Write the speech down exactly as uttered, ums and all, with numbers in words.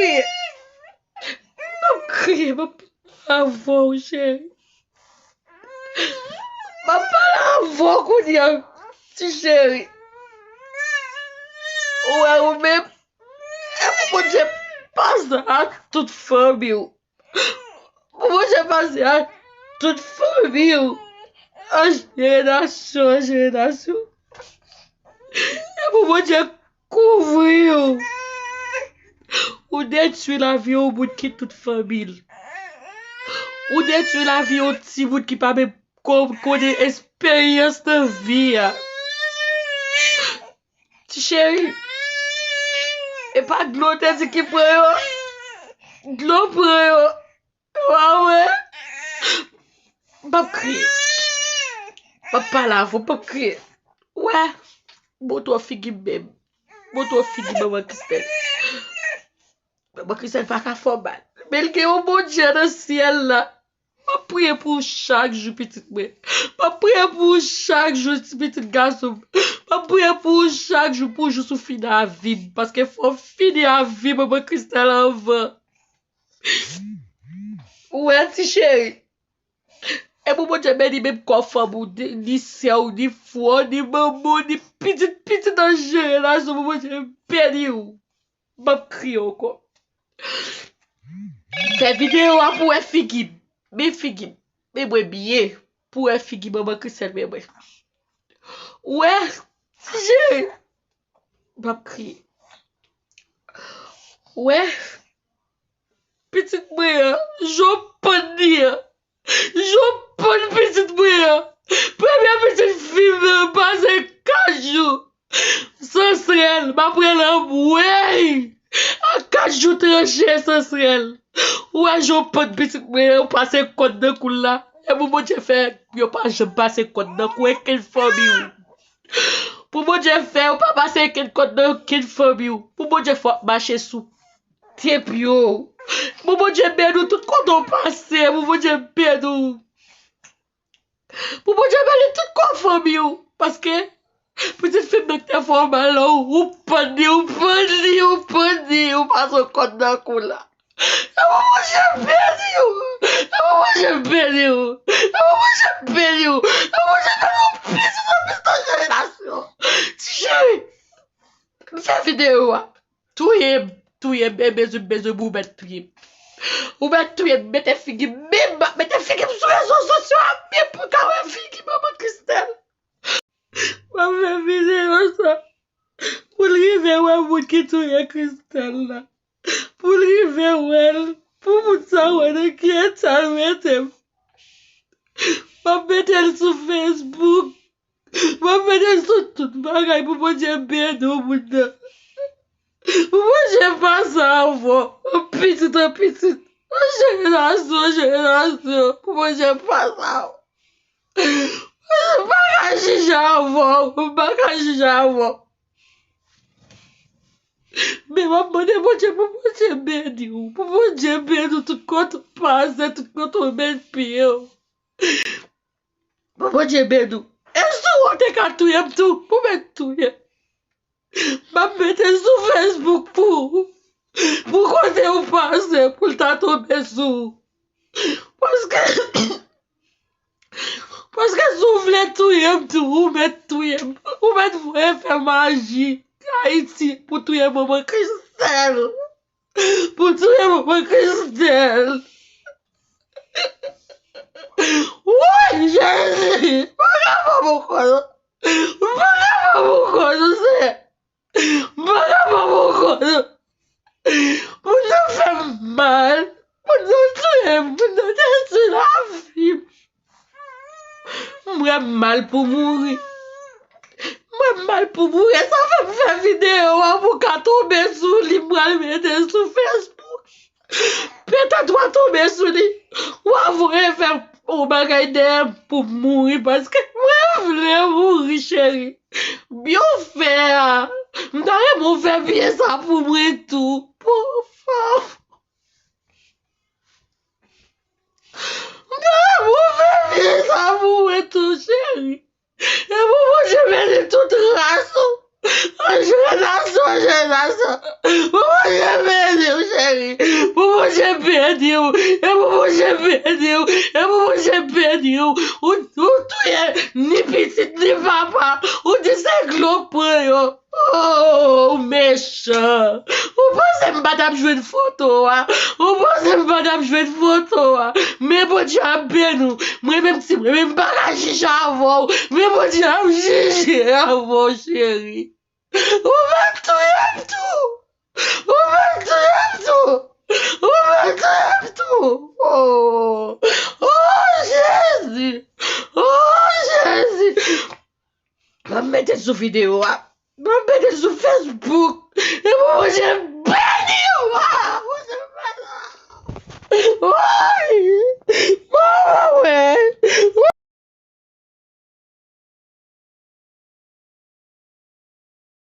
M ap kriye, m ap pale avè w, cheri. M ap pale avè w kounye a, ti cheri. Ou wè ou menm, e pou Bondye pase ak tout fanmi w. Pou Bondye pase ak tout fanmi w. An jenerasyon, an jenerasyon. E pou Bondye kouvri w. Ou detwi lavi yon moun ki tout fanmi l. Ou detwi lavi yon timoun ki pa menm ko-, konnen esperyans nan vi a. Ti cheri, e pa dlo te di ki pran yo? Dlo pran yo. Wa wè? M ap kriye. M ap pale avè w, m ap kriye. Wè, montre w figi m menm. Montre w figi manman Kristèl. Manman Kristèl pa ka fè w mal. Men l gen yon Bondye nan syèl la. M ap priye pou ou chak jou, pitit mwen. M ap priye pou ou chak jou, ti pitit gason m. M ap priye pou ou chak jou, pou jis ou fini a vi m. Paske fò w fini a vi manman Kristèl anvan. Ou wè, ti cheri. E pou Bondye beni menm kò fanm ou, ni, ni sè w, ni frè w, ni manman w, ni pitit pitit an jenerasyon, pou Bondye beni w. M ap kriye ankò. Fè videyo a pou wè figi m. Men figi m. Men mwen byen. Pou wè figi manman Kristèl, men mwen. Ou wè, ti cheri. M ap kriye. Ou wè, pitit mwen an, jan w pann li an. Jan w pann pitit mwen an. Premye pitit fi m nan pase kat jou. Sans rèl, m ap rele anmwey. A kat jou tranche sans rèl. Ou wè jan w pann pitit mwen an, ou pase kòd nan kou l la. E pou Bondye fè, yo pa janm pase kòd nan kou okenn fanmi w. Pou Bondye fè, ou pa pase okenn kòd nan okenn fanmi w. Pou Bondye fè w ap mache sou de pye w. Pou Bondye beni w tout kote w pase, pou Bondye beni w. Pou Bondye beni tout kò fanmi w. Paske pitit fi m nan ki te fè w mal la, ou pann li, ou pann li, ou pann li, ou pase kòd nan kou la. E pou Bondye beni w. E pou Bondye beni w. E pou Bondye beni w. E pou Bondye beni w plis, plis nan jenerasyon. Ti cheri, m fè videyo a. Touye m, touye m, e bezwen, bezwen pou ou mèt touye m. Ou mèt touye m, mete figi m, menm, mete figi m sou rezo sosyo a, menm pou ka wè figi manman Kristèl. M ap fè videyo sa pou l rive wè moun ki touye Kristèl la. Pou l rive wè l, pou moun sa wè nan ki eta l mete m. M ap mete l sou Facebook. M ap mete l sou tout bagay pou Bondye beni w, moun nan. Pou Bondye pase avè w, an pitit an pitit, an jenerasyon an jenerasyon, pou Bondye pase avè w. M pa ka jije avè w, m pa ka jije avè w. Men m ap mande Bondye pou Bondye beni w, pou Bondye beni w tout kote w pase, tout kote w met pye w. Pou Bondye beni w. E si w te ka touye m tou, pou mèt touye m. M ap mete l sou Facebook pou ou. Pou kote w pase, pou l ta tonbe sou ou. Paske, paske si w vle touye m tou, ou mèt touye m. Ou mèt voye fè maji Ayiti pou touye manman Kristèl. Pou touye manman Kristèl. Woy, Jezi! M pa ka fè m ankò non. M pa ka fè m ankò non, Senyè. M pa ka fè m ankò non. Moun nan fè m mal. Moun nan touye m. Moun nan detwi lavi m. M wè m mal pou mouri. M wè m mal pou mouri. E sa fè m fè videyo a pou w ka tonbe sou li. M pral mete l sou Facebook. Petèt w a tonbe sou li. W a voye fè yon bagay dèyè m pou m mouri. Paske mwen vle mouri, cheri. Byen w fè a. M ta renmen w fè byen sa pou mwen tou. Pou fanm. M ta renmen w fè byen sa pou mwen tou, cheri. E pou Bondye beni tout ras ou. An jenerasyon an jenerasyon. Pou Bondye beni w, cheri. Pou Bondye beni w. E pou Bondye beni w. E pou Bondye beni w. Ou, ou touye ni pitit, ni papa. Ou di se glòk pran yo. Oh, ou mechan. Ou panse m pa t ap jwenn foto a? Ou panse m pa t ap jwenn foto a? Men Bondye ap beni w. Mwen menm, si mwen menm m pa ka jije avè w, men Bondye ap jije avè w, cheri. Ou fèk touye m tou. Ou fèk touye m tou. Ou fèk touye m tou. Oh, oh, Jezi. Oh, Jezi. M ap mete l sou videyo a. M ap mete l sou Facebook. E pou Bondye beni w. Ah, Bondye beni w. Woy! Mwen, mwen, mwen.